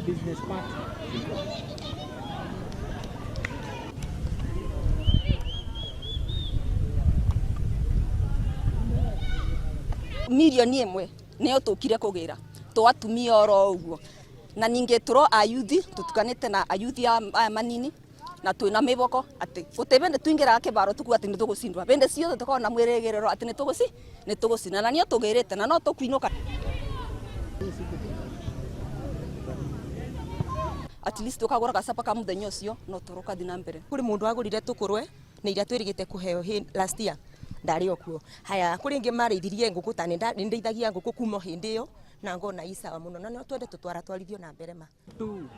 Business partner. Mirioni 1 niyo tukire kugira tũ atumia oro ũguo, na ningĩ tũro ayuthi tũtukanĩte na ayuthi aya manini, na twĩna mĩboko atĩ gũtĩ bĩndĩ tuingĩraga kĩbaro tukuga atĩ nĩ tũgũcindwa. Bĩndĩ ciothe tũkoragwo na mwĩrĩgĩrĩro atĩ nĩ tũgũcinda, na nĩo tũgĩrĩte na no tũkuinũka. At least ũkagũra gacapa ka mũthenya ũcio no tũrũkathi na mbere. Kũrĩ mũndũ agũrire tũkũrwe na iria twĩrĩgĩte kũheo last year ndarĩ o kuo. Haya, kũrĩ ingĩ marĩithirie ngũkũ, ta nĩ ndeithagia ngũkũ kuma o hĩndĩ ĩyo, na ngona i sawa mũno, na no twende tũtwaratwarithio na mbere ma. Two.